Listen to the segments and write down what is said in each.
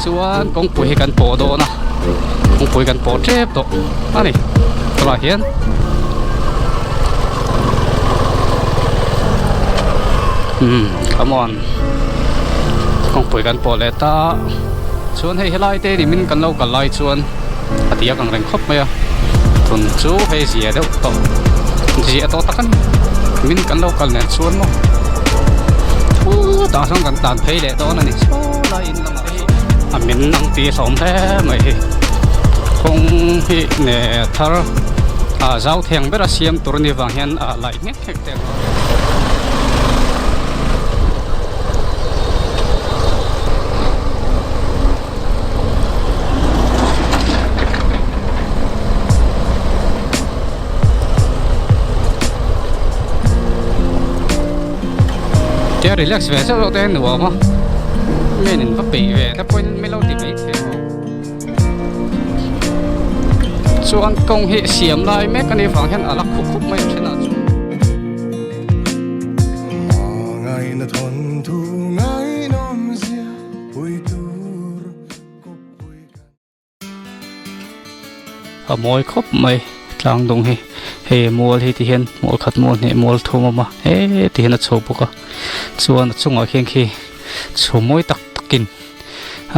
Chuan kawngpui hi kan pawh dawn a kawngpui kan pawh tep tawh a ni tunah hian umm come on kawngpui kan pawh leh ta chuan hei helai te ni min kan lo kal lai chuan a tiak ang reng khawp mai a tun chu hei zia deuh tawh zia tawh tak a ni min kan lo kal nen chuan maw chutah sawn kan tlan phei leh dawn a ni saw lai in lamah hi a min ang tih a hlawm hle mai hi kawng hi nge thar ah zau theng ber a siam tur a nih vang hian ah laih nghek nghek te Tia relax ve zeuh zeuh te nuam a men in va peih ve te pawhin min lo ti mai thei a chuan kawng hi siam lai mek a nih vang hian a la khup khup mai a thenah chuan. A mawi khawp mai tlang dung hi hei mual hi ti hian mual khat mual hnih mual thum a awm a he ti hian a chho bawk a chuan a chungah khian khi chhum mawi tak takin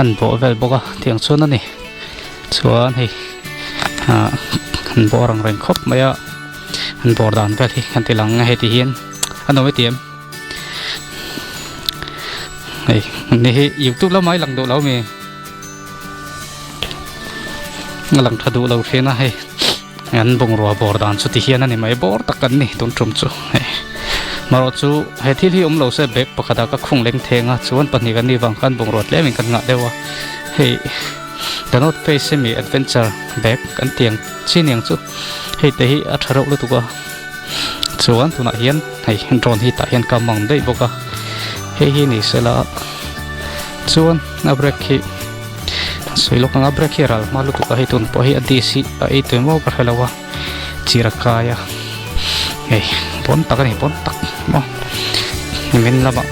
an bawh vel bawk a tiang chuan a ni chuan hei ah an bawr ang reng khawp mai a an bawr dan vel hi kan ti lang a heti hian a nuam e ti em hei ni hi youtube lamah i lang duh lo mi. A lang tha duh lo thin a hei an bungrua bawr dan chu ti hian a ni mai bawr tak an ni tun tum chu hei marawh chu he thil hi awm lo se bag pakhat ah ka khung leng theng a chuan pahnih kan nih vang khan bungrua tlem in kan ngah deuh a hei the north face hemi adventure bag kan tih ang chi niang chu hei te hi a tha reuh lutuk a chuan tunah hian hei drone hi tah hian ka mang daih bawk a hei hi ni sela chuan a brake hi sawi lawk anga brake hi a ral hma lutuk a hei tun pawh hi a disc hi a ei tui maw ka hrelo a chir a kai a hei bawn tak a ni bawn tak maw nimin lamah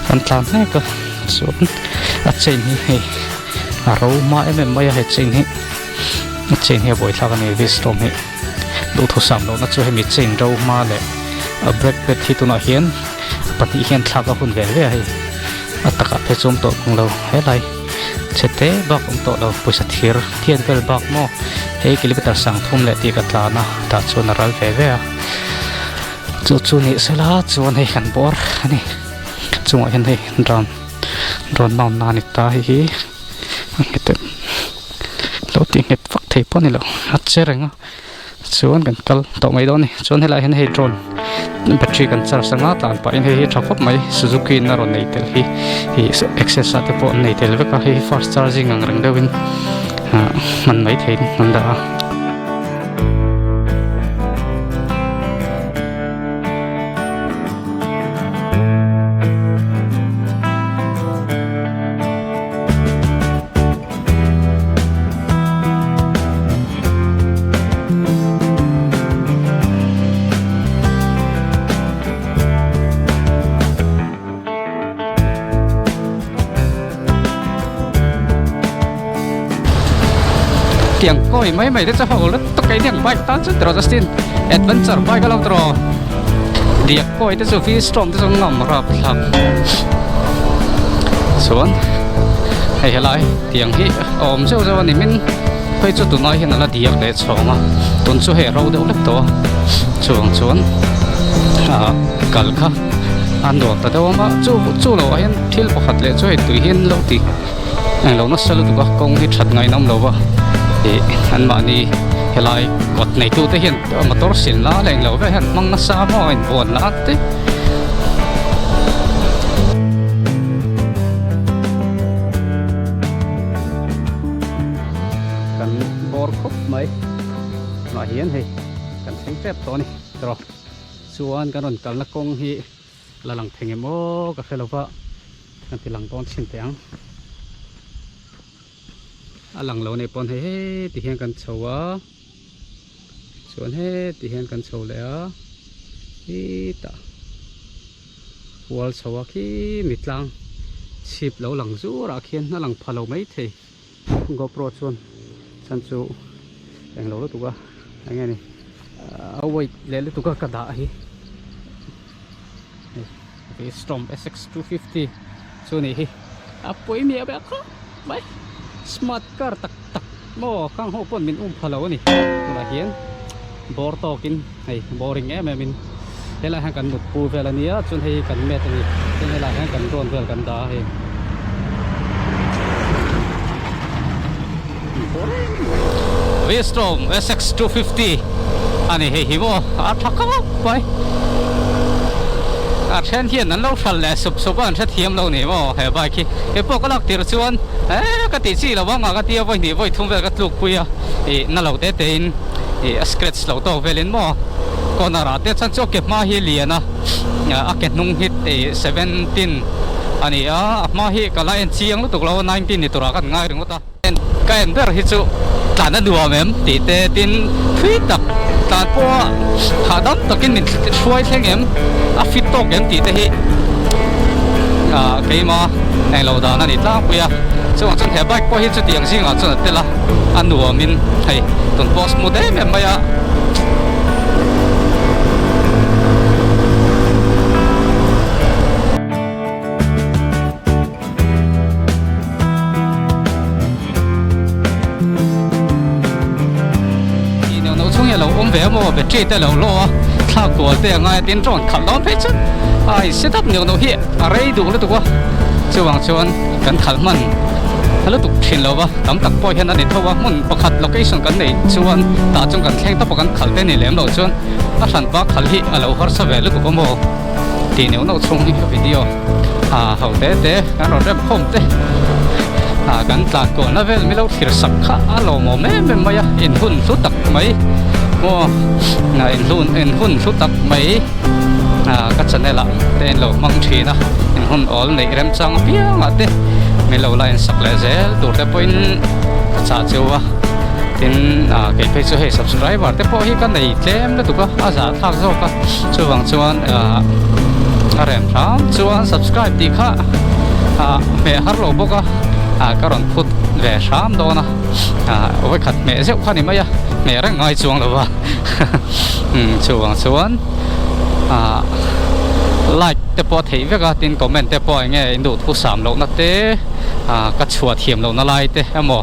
kan tlan mek a chuan a chain hi hei a ro hma em em mai a he chain hi a chain hi a buaithlak a ni vistrom hi duhthusam lohna chu hemi chain ro hma leh a brake pad hi tunah hian pahnih hian thlak a hun ve ve a hei a takah phei chu awm tawh ang lo helai chhe te bak awm tawh lo pawisa thir thian vel bak maw hei kilometer sang thum leh tih ka tlan a tah chuan a ral ve ve a chu chu ni sela chuan hei kan bawr a ni chungah hian hei drone drone mount na a ni ta hei hi a nghet em lo tih nghet vak thei pawh a ni lo a che reng a. Chuan kan kal tawh mai dawn a ni chuan helaiah hian hei drone battery kan charge anga tlan pahin hei hi tha khawp mai Suzuki in a rawn nei tel hi ih access ah te pawh an nei tel vek a hei hi fast charging ang reng deuhin ah hman mai theiin an dah a. Tiang kawi mai mai te chu ho lutuk a iniang bike tan chu tiraw Justin adventure bike a lo tiraw diak kawi te chu v storm te chu ngam rap thlak chuan hei helai tiang hi a awm zeuh zeuh a ni min phei chu tunlai hian a la diak leh chhawng a tun chu hei a ro deuh hlek tawh a chuvang chuan ah kal kha a nuam ta deuh a chu chu loh ah hian thil pakhat leh chu hei tui hian lo ti. Englo nasa lutuk a kawng hi that ngaih nawm lo va ih anmahni helai kawt neitu te hian motor sil na leh englo vel hian hmang nasa maw a inbuan la te. Kan bawr khawp mai tunah hian hei kan thleng tep tawh a ni tawh chuan kan rawn kalna kawng hi la lang thei ngem aw ka hre lo va. Kan ti lang dawn chhin teh ang. A lang lo nei pawn hei heti hian kan chho a. Chuan heti hian kan chho leh a. Khitah kual chho a khi mi tlang chhip lo lang zur ah khian a lang pha lo maithei. GoPro chuan chhan chu englo lutuk a eng nge ni a weight leh lutuk a ka dah hi. Storm SX250 chu ni hi a pawi miah miah khawp mai smart car tak tak maw khang ho pawn min um pha lo a ni tunah hian bawr tawkin hei boring em em in helai hian kan mut pu vel a nia chuan hei hi kan mat a ni chuan helai hian kan drone vel kan dah a hei Vstrom SX250 a ni hei hi maw a tha khawp mai a then hian an lo hral leh sup sup a an hrethiam lo ni maw he bike hi kei pawh ka lak tir chuan eh ka tih chi lo ang a ka tia vawi hnih vawi thum vel ka tluk pui a ih na lo te te in ih a scratch lo tawk vel in maw corner ah te chuan chu a ke hma hi a lian a a ke hnung hi ih 17 a ni a a hma hi ka la en chiang lutuk lo a 19 ni turah ka ngai ringawt a. Ka en ber hi chu tlan a nuam em tih te tin thui tak tlan pawha hahdam takin min hruai thleng em a fit tawk em tih te hi ah keima englo dan a ni tlangpui a chuvang chuan he bike pawh hi chutiang zingah chuan a tel a a nuamin hei tun pawh smooth em em mai a. Tih neuh neuh chhung hi a lo awm ve a maw battery te a lo law a thlak kual te a ngai a tin rawn khalh dawn phei chuan a in set up neuh neuh hi a rei duh lutuk a chuvang chuan kan khalh hman a lutuk thin lo va tam tak pawh hian a ni tho a hmun pakhat location kan neih chuan tah chuan kan thleng tawp a kan khalh te ni lem loh chuan a hranpa khalh hi a lo harsa ve lutuk a maw tih neuh neuh chhung hi video. Ah ho te te kan rawn rem khawm te ah kan tlan kuahna vel milo thlir sak kha a lawmawm em em mai a in hun hlu tak mai maw ah in hun in hun hlu tak mai ah ka channel ah te in lo hmang thin a in hun awl neih remchang apiang ah te milo la in sak leh zel tur te pawhin ka chah cheu a tin ah kei phei chu hei subscriber te pawh hi ka nei tlem lutuk a a zahthlak zawk a chuvang chuan ah a rem hram chuan subscribe tih kha ah hmeh har lo bawk a ah ka rawn phut ve hram dawn a ah vawikhat hmeh zeuh kha ni mai a hmeh reng ngai chuang lo va umm chuvang chuan ah like te pawh a theih vek a tin comment te pawh eng nge in duh thu sam lohna te ah ka chhuah thiam lohna lai te emaw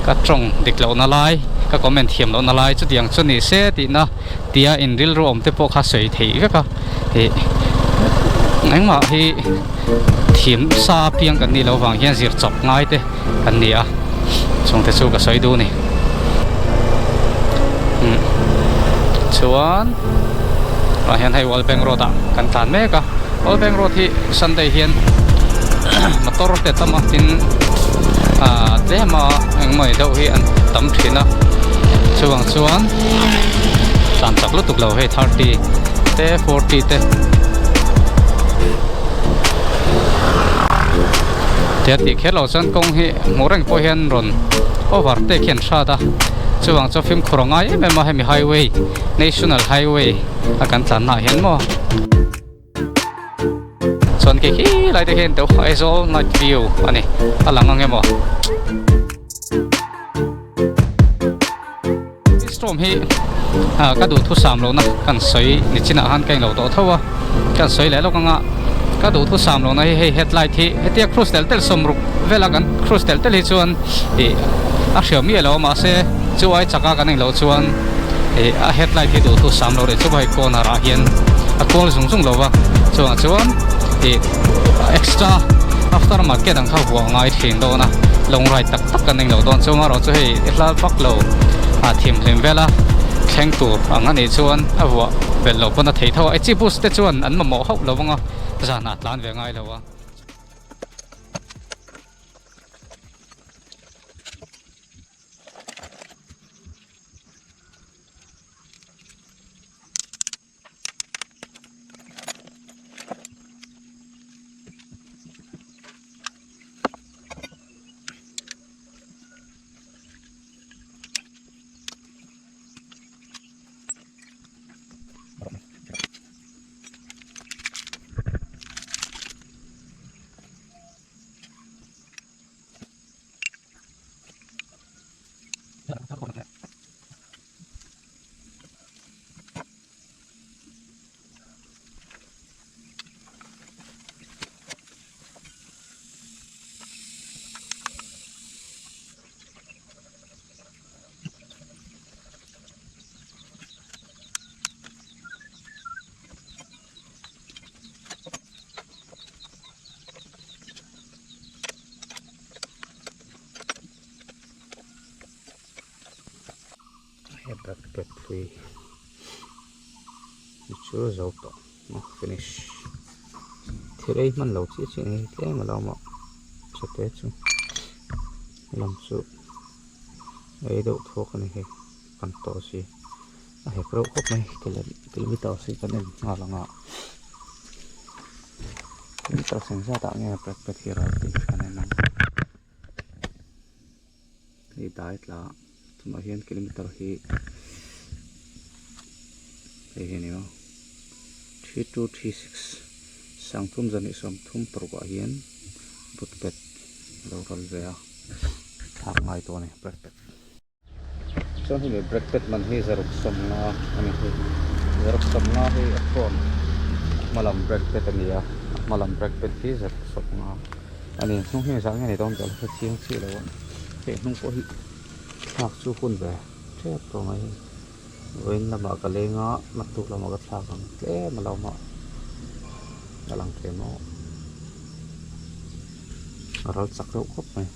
ka tawng dik lohna lai ka comment thiam lohna lai chutiang chu ni se tihna. Tia in rilru awm te pawh kha sawi theih vek a ih engmah hi thim sa apiang kan nih loh vang hian zir chawp ngai te kan ni a chung te chu ka sawi duh a ni umm chuan tah hian hei World Bank Road ah kan tlan mek a World Bank Road hi Sunday hian motor te tam a tin ah tlem a engemaw deuh hi an tam thin a chuvang chuan. Tlan chak lutuk lo hei 30 te 40 te tia tih kher lo chuan kawng hi hmuh reng pawh hian rawn over take hi an hrat a chuvang chuan fimkhur a ngai em em a hemi highway national highway a kan tlan na ah hian maw. Chuan khi khi lai te hian deuh Aizawl night view a ni a lang ang emaw. chrome hi ka duhthusam lohna kan sawi nichinah khan ka inlo tawh tho a kan sawi leh lawk anga ka duhthusam lohna hi hei headlight hi hetia cruise tel tel sawmruk vela kan cruise tel tel hi chuan ih a hriau miah lo a mahse chu ai chaka kan engloh chuan ih a headlight hi duhthusam lo rih chu hei corner ah hian a kual zung zung lo va chuvang chuan ih extra after market ang kha vuah a ngai thin dawn a long ride tak tak kan englo dawn chu amaherawhchu hei hla vak lo ah thimhlim vela thleng tur ang a nih chuan a vuah belh loh pawn a theih tho a chi bus te chuan an mamawh hauh lo ang a zanah tlan ve ngai lo a. He bucket hlui hi chu zo tawh a finish thil ei hman lo chiah chiah ni tlem a lo awm a chute chu lam chu ei deuh thuak a ni hei kan tawh si a hek reuh khawp mai kilometer si kan en nghal ang a kilometer engzat ah nge bucket hi a ral tih kan en ang. Hei dai tla tunah hian kilometer hi hei hi a ni a 3236 sangthum zahnih sawmthum paruk ah hian boot pad a lo ral ve a thlak ngai tawh a ni brake pad chuan hemi brake pad man hi zaruk sawmnga a ni hei zaruk sawmnga hi a front a hma lam brake pad a ni a a hma lam brake pad hi zaruk sawmnga. A ni hnung hi zah nge ni dawn tih a la hre chiang chiah lo a hei hnung pawh hi thlak chu hun ve tep tawh mai hei vawiin lamah ka leng a naktuk lamah ka thlak ang tlem a lo awm a a lang thei maw a ral chak reuh khawp mai.